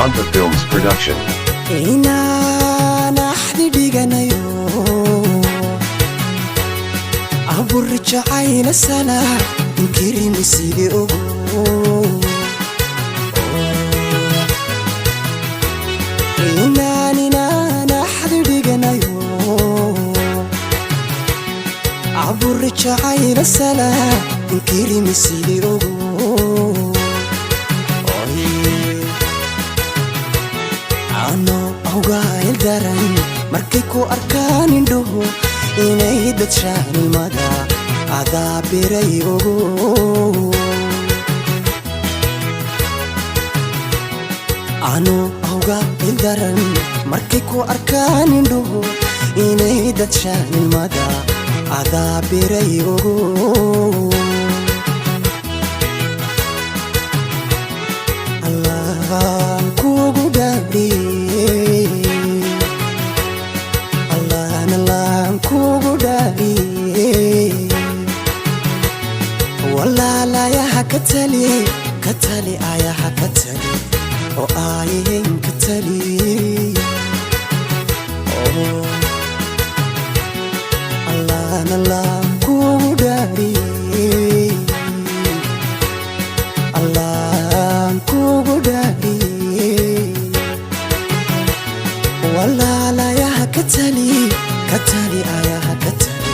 Manta Films Production. Inaan axdi dhiganayo, abur jacayla sala inkirimisidi ogo. Inaan axdi dhiganayo, abur jacayla sala inkirimisidi ogo. Ano awgaayl daran markay ku arkaan indhuhu inay dadshaanilmada adaa biray ogo. Ano awgaayl daran markay ku arkaan indhuhu inay dadshaanilmada adaa biray ogo. Allaan kugu dhaariyey, Allaan, Allaan kugu dhaariyey, walaalayaha ka tali, ka tali, ayaha ka tali oo aayahen ka tali. Oh. Allaan, Allaan kugu dhaariyey, Allaan kugu dhaariyey, walaalayaha ka tali, ka tali, ayaha ka tali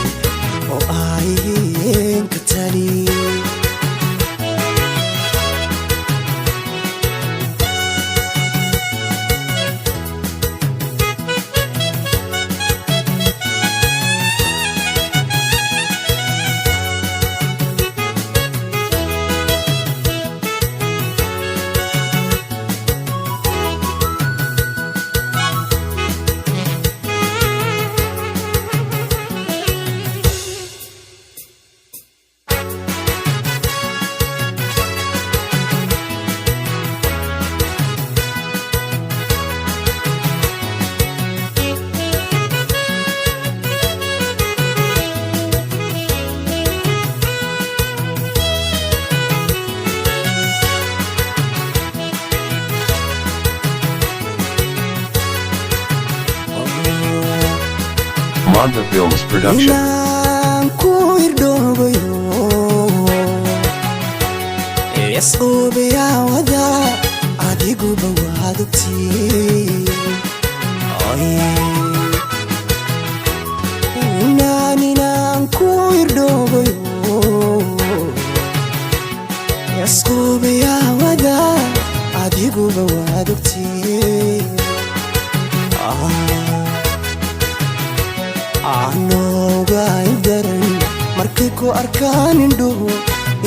oo aayahen ka tali. Manta Films Production. Inaan ku irdhoobayo isquubiyaawada adiguba waad ogtii. Inaan ku irdhoobayo isquubiyaawada adiguba waad ogtii. Anoogaay daran markay ku arkaan indhuhu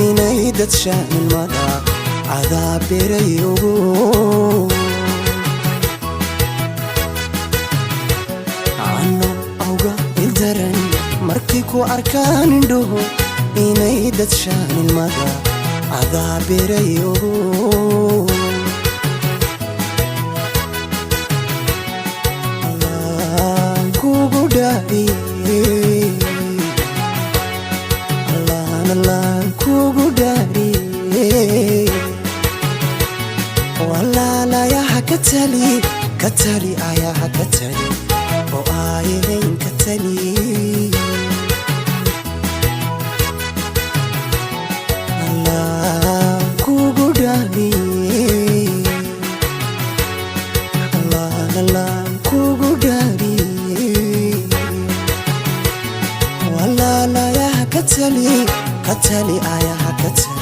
inay dadshaanilmada adaa biray ogo. Ano awga ildaran markay ku arkaan indhuhu inay dadshaanilmada adaa biray ogo. Allaan kugu dhaariyey, Allaan, Allaan kugu dhaariyey, walaalayaha ka tali, ka tali, ayaha ka tali oo aayahayn ka tali. Allaan kugu dhaariyey, Allaan, Allaan kugu dhaariyey, walaalayaha ka tali, ka tali, ayaha ka tali.